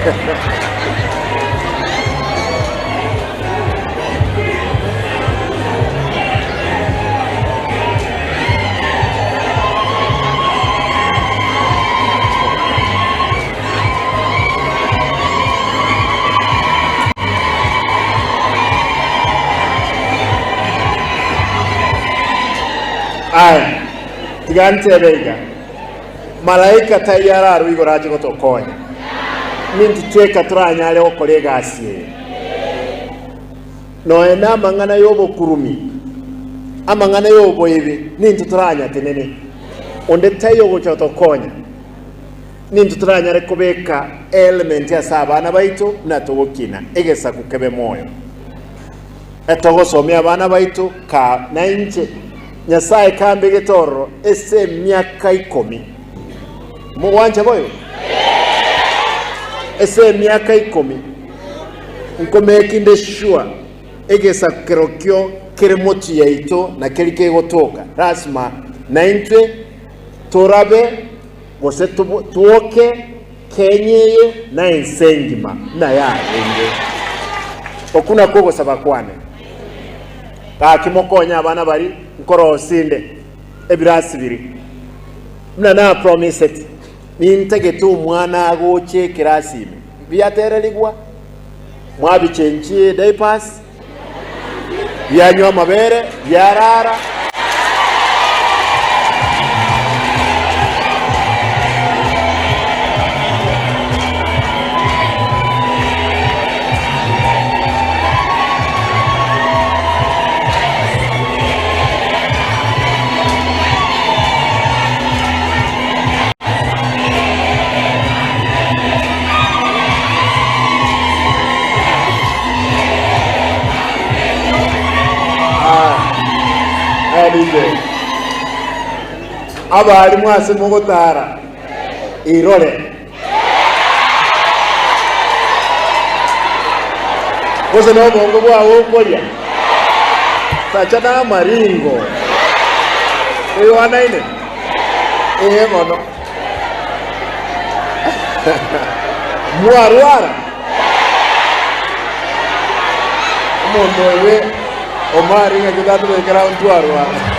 Aya, tiga ntebe iga, malaika taiyo ararwe igoro ache gotokonya. Ninki tweka toranyare gokora egasi eye? Nonya namang'ana y'obokurumi, amang'ana y'oboibi, ninto toranyatenene. Onde taiyo ogocha gotokonya. Ninto toranyare kobeka element ase abana baito buna togokina egesaku kebe moyo. Etogosomia abana baito ka nainche Nyasae kambegete ororo ase emiaka ikomi. Mogwancha boigo? Ase emiaka ikomi nkomeki nde sure egesaku kerokio kere motu yaito na keri kegotoka. Lasima naintwe torabe gose twoke Kenya eye na ense engima buna yarenge. Okwo nakwo ogosaba kwane. Gaki mokonye abana baria nkorosia inde ebirasi biria buna napromiseti nintagete omwana agoche ekerasi ime biatererigwa mwabichenchie diapers bianywa amabere biarara. Aya DJ. Abarimu ase mogotara irore. Gose nobongo bwao okoria. Tacha na amaringo. Oyoanaine? Ee bono. Mwarwara? Omonto oye omari ng'aki tatobekera ntwarwara.